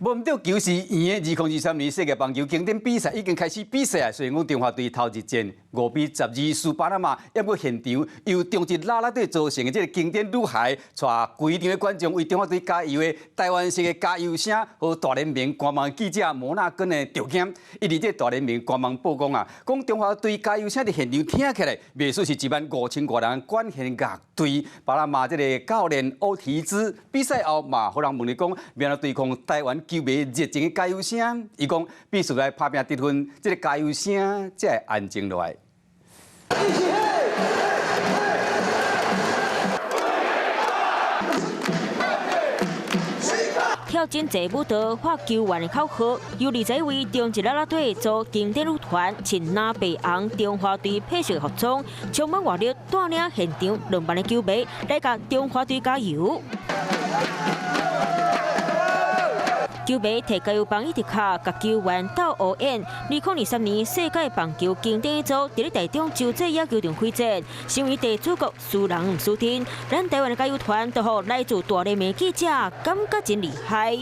無毋著球是圓的。2023年世界棒球經典比賽已經開始比賽啊！雖然講中華隊頭一戰5比12輸巴拿馬，猶閣現場由中職啦啦隊組成的這个經典女孩，帶規場的觀眾為中華隊加油的台灣式的加油聲，予大聯盟官網記者摩納根的著驚。伊佇這大聯盟官網報講啊，講中華隊加油聲佇現場聽起來，袂輸是1萬5千外人管弦樂隊。巴拿馬這个教練歐提茲比賽後嘛，予人問伊講，欲按怎對抗台灣球迷熱情的加油聲，伊講必須來拍拚得分，這个加油聲才會安靜落來。一起嘿！跳真濟舞蹈，喊球員的口號，由21位中職啦啦隊組經典女團，穿藍白紅中華隊配色服裝，充滿活力，帶領現場2萬个球迷來共中華隊加油。球迷提加油棒一直敲，共球員鬥烏演。2023年世界棒球經典組佇咧台中洲際野球場開戰，身為地主國輸人毋輸陣，咱台灣的加油團都予來自大聯盟記者感覺真厲害。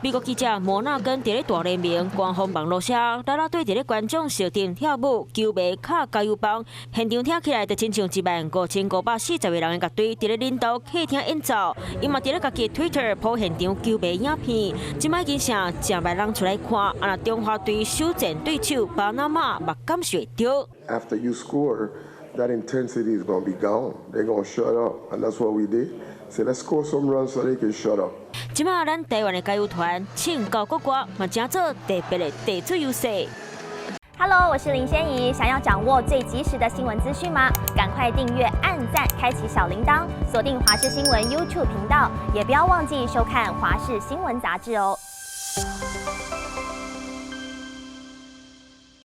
美國記者摩納根佇咧大聯盟官方網路寫，啦啦隊佇咧觀眾席頂跳舞，球迷敲加油棒，現場聽起來就親像1萬5540個人的樂隊佇咧恁兜客廳演奏。伊嘛佇咧家己 Twitter 鋪現場球迷影片，這擺已經成誠萬人出來看，啊，若中華隊首戰對手巴拿馬嘛感受著。 After you score, that intensity is gonna be gone. They're gonna shut up, and that's what we did. So let's score some runs so they can shut up. 這擺咱台灣的加油團，唱到國外嘛，成做特別的地主優勢。 Hello，我是林仙怡。想要掌握最及時的新聞資訊嗎？趕快訂閱、按讚、開啟小鈴鐺，鎖定華視新聞 YouTube 頻道，也不要忘記收看華視新聞雜誌哦。